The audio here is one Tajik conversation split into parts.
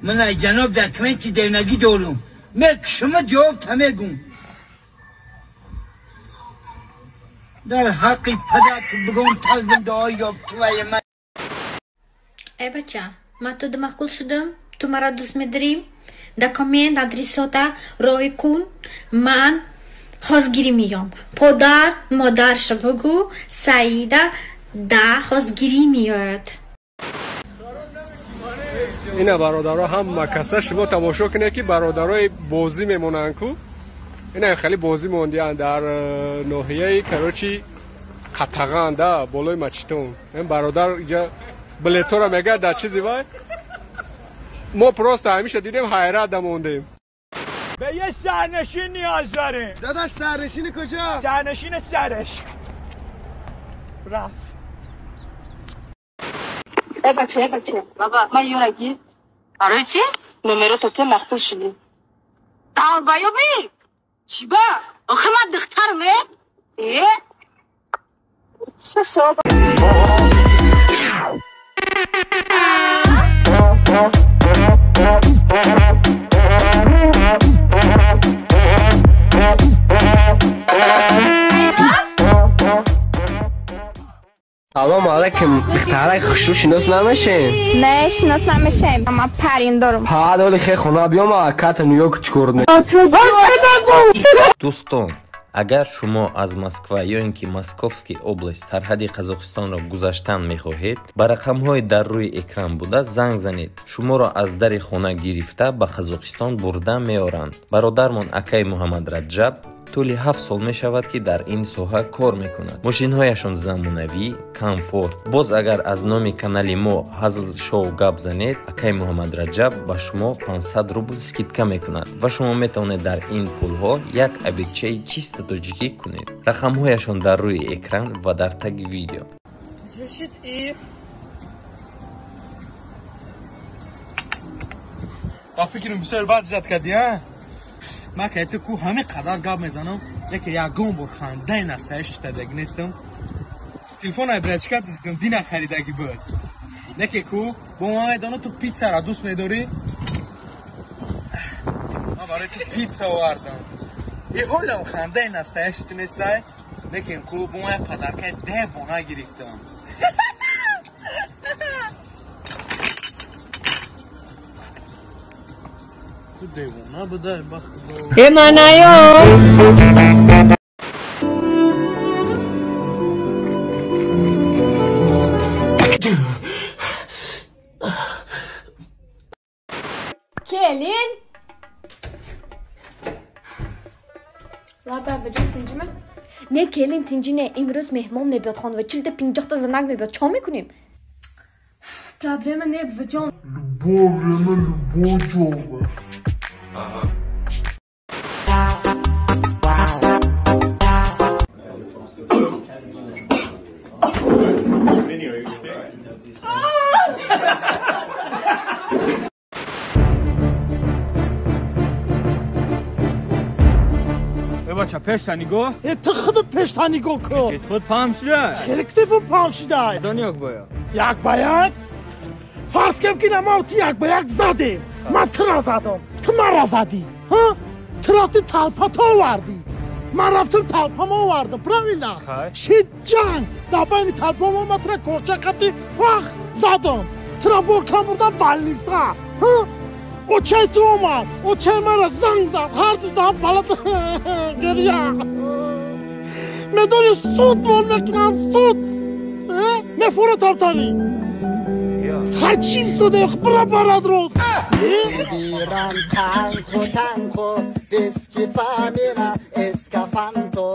من جناب دکمنتی دیونگی دارم من شما جواب تا میگم در حقی پدرت بگم تلفن دعای یا توی من. ای بچه من تو دماغ شدم تو مرا دوست میداریم دکمنت адресота рой кун ман хозгирӣ меём подар модарша бигӯ Саида да хозгирӣ меояд. Ина бародаро ҳама каса шумо тамошо кунед ки бародарои бозӣ мемонанд ку ина хеле бозӣ мондиянд дар ноҳияи корочи Қатаған да болои мачитон. Ин бародар иҷа билетора мегӯяд дар чизи вай мо просто ҳамеша дидем ҳайрат дамондем. به یه سرنشین نیاز داریم. داداش سرنشین کجا؟ سرنشین سرش رفت. ای بچه ای بچه بابا من یورگی برای چی؟ نمره تو مقبول شدی талбаёбӣ чӣ ба охи ман духтарам е Салом алейкум, духтарак хушрӯ шинос намешем? Не, шинос намешем. Ман парин дорам. Ҳа, доли хе хона биём, аката Нью-Йорк чикор не. Дӯстон, агар шумо аз Москва ё ин ки Московский область сарҳади Қазоқистонро гузаштан мехоҳед, ба рақамҳои дар рӯи экран буда занг занед. Шуморо аз дари хона гирифта ба Қазоқистон бурда меоранд. Бародармон акаи Муҳаммад Раҷаб тӯли 7 сол мешавад ки дар ин соҳа кор мекунад. Мошинҳояшон замонавӣ, комфорт. Боз агар аз номи канали мо Ҳазл Шоу гап занед, акаи Муҳаммад Раҷаб ба шумо 500 рубл скидка мекунад ва шумо метавонед дар ин пулҳо як обедчаи чиста тоҷикӣ кунед. Рақамҳояшон дар рӯи экран ва дар таги видео. Ба фикрам бисёр бад зад кардӣ, а? Ман ки ту ку ҳамин қадар гап мезанам, яке ягон бор хандаи настаиш шитадаги нестам. Телефона брачка дидам, дина харидаги буд. Неке ку, бо ман медонам ту пиццаро дӯст медорӣ. Ман барои ту пицца овардам. Э ҳолам хандаи настаиш ту нестай, лекин ку бо ман як падаркаи девона гирифтам. Девона будай, ба худо. Э манаё. Келин. Лаба ваҷон тинҷима? Не келин тинҷи не, имрӯз меҳмон мебиёд хонава, чилда пинҷоҳта занак мебиёд. Чо мекунем? Проблема не ваҷон. Любое время, любой ҷо. бача пешта нигоҳ. Э ту худат пешта нигоҳ кун. Телефон паҳм шуда. Хеле телефон паҳм шуда. Зон як ба як. Як ба як? Фарз кем ки ма ту як ба як задем. Ман тура задам. Ту мара задӣ. Ҳа? Ту рафти талпата овардӣ. Ман рафтам талпам овардам. Правильно? Шид ҷанг. Дар байни талпам ман тура корча қати фах задам. Тура бор кам бурдам больница. Ҳа? Очай ту омад. Очай мара занг зад. Ҳардуш дар палата гиря. Медони суд мон мекунанд суд. Мефора талтани. Хачим суде бира барад роз. Дирам танхо танхо дески фамира эскафанто.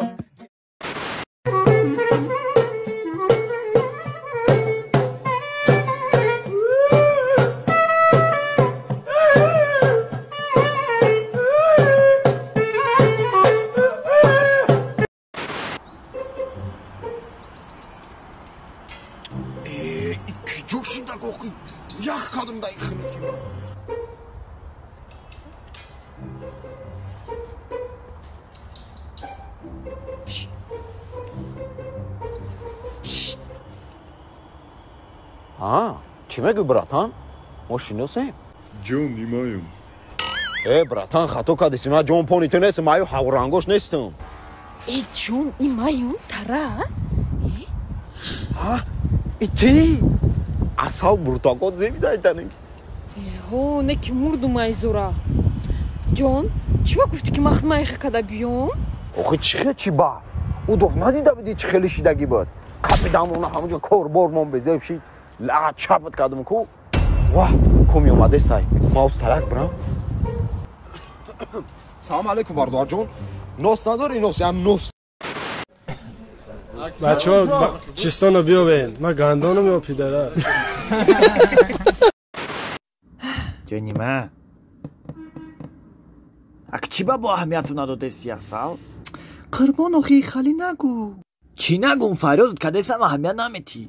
Ях кадым дай хники. Ҳа, чӣ мегӯй, братан? Мо шиносем? Ҷон нимаем. Э, братан, хато кардиси, ман ҷон пони ту нестам, маю ҳаврангош нестам. Э, ҷон имаю тара? Ҳа, ити? Асал буртоқот зебидайтанек. Эҳо, не ки мурдум айзора. Ҷон, чӣ ба гуфтӣ ки ман майха када биём? Охи чӣ хел чӣ ба? Удов надида будӣ чӣ хеле шидагӣ буд? Қапидам она ҳамонҷо корбор мон безеб шид. Ла чапат кардам ку. Ваҳ, коми омаде сай. Маус тарак брам. Салом алейкум, бародарҷон. Нос надори нос, я нос. Бачаҳо, чистоно биёвен. Ман гандонам ё пидара? Ҷони ма. Ак чӣ ба бо аҳамияту надодеси асал? Қурбон, охи хали нагӯ. Чӣ нагӯм, фарёдат кадесам аҳамият наметӣ.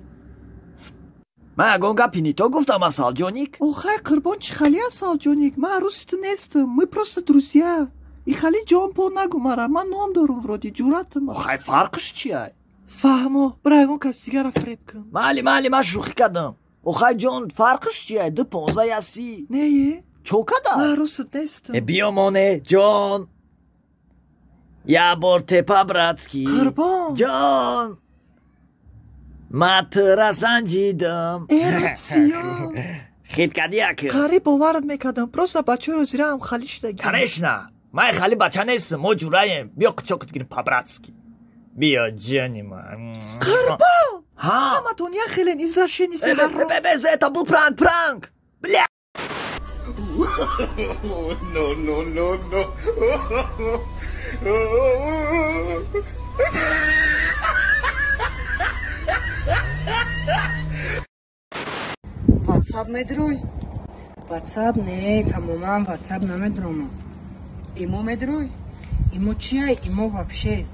Ман ягон гапи нито гуфтам, асалҷоник? Охай қурбон, чӣ хали асалҷоник? Ман арӯси ту нестам, мы просто друзья. И хали ҷон по нагӯ мара, ман ном дорум вроде, ҷуръатам. Охай фарқш чия? Фаҳмо, бира ягон кас дигара фиреб кун. Майли, майли, ман шӯхӣ кардам. Охай ҷон, фарқш чия? 2:15 яси. Нее? Чо када? Ман арӯсат нестам. Э, биё моне, ҷон. Я бор тепа братский. Қурбон. Ҷон. Ма тура санҷидам. Эротсиё. Хит кади аки. Қариб боварат мекардам, просто бачаҳои ҳозираам хали шудагӣ. Конечно. Ман хали бача нестам, мо ҷураем. Биё қучоқат гирим по-братски. Биё, ҷони ман. Қурбон! Ҳа? Ҳаматон як хелен извращенец ҳаром. Бе, это был пранк, пранк. Бля. No, no, no, no. Ватсап медрой? Ватсап не, тамоман ватсап намедромам. Имо медрой? Имо чия? Имо вообще.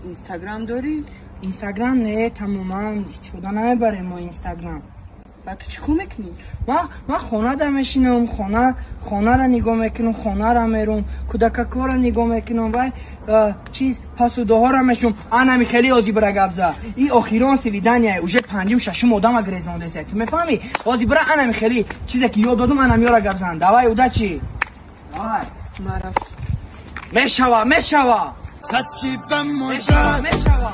Инстаграм дорӣ? Инстаграм не, тамоман истифода намебарем мо инстаграм. Ба ту чӣ кор мекунӣ? Ман хонада мешинам, хонаро нигоҳ мекунам, хонара мерум, кӯдакакҳоро нигоҳ мекунам ва чиз пасудаҳоро мешум. Анами хеле ози бира гап за. И охирон свидания, уже панҷум шашум одама грезондеса. Ту мефаҳмӣ? Ози бира анами хеле чизе ки ёд додум анами ёра гап зан. Давай, удачи. Давай. Ман рафт. Мешава, мешава. Мешава, мешава.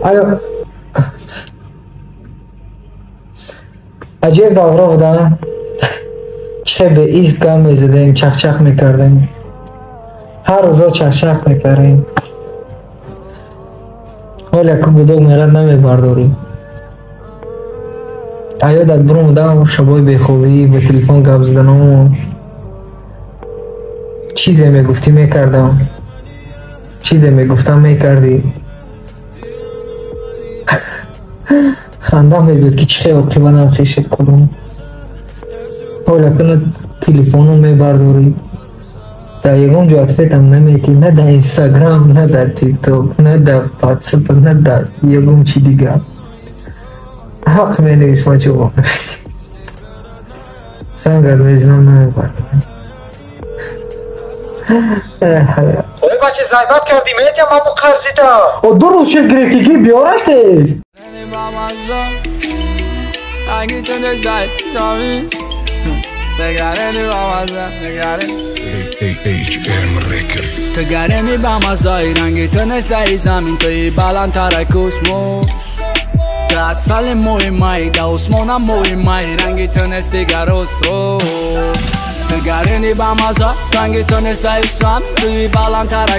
Алло. Аҷиб давра будам. Чӣ беист гам мезадем, чахчах мекардем. Ҳар рӯзо чахчах мекардем. Ҳол яку гудок мерад намебардорӣ. Аёдат бурумудам шабои бехобӣ ба телефон гап заданому. Чизе мегуфтӣ мекардам. Чизе мегуфтам мекардӣ. Хандам мебиёд ки чӣ хел оқибатам хешед кунам. Ҳол якуна телефоно мебардорӣ. Дар ягон ҷо ответам наметӣ, на дар инстаграм, на дар тикток, на дар ватсап, на дар ягон чи дигар. Ҳақ менавис, ман ҷавоб наметӣ. Зангат мезанам намебардорӣ. Ой бача, зайбат кардӣ, метиям ҳаму қарзита. О, ду рӯз шуд гирифтӣ, ки биёраш тез. Ту ба маззаи ранги ту нест дар замин, туи баландтара космос. Ту асали моҳи май, да осмонам моҳи май, ранги ту нест дигар остров. Ту гарини ба мазза, ранги ту нест дар замин, туи баландтара.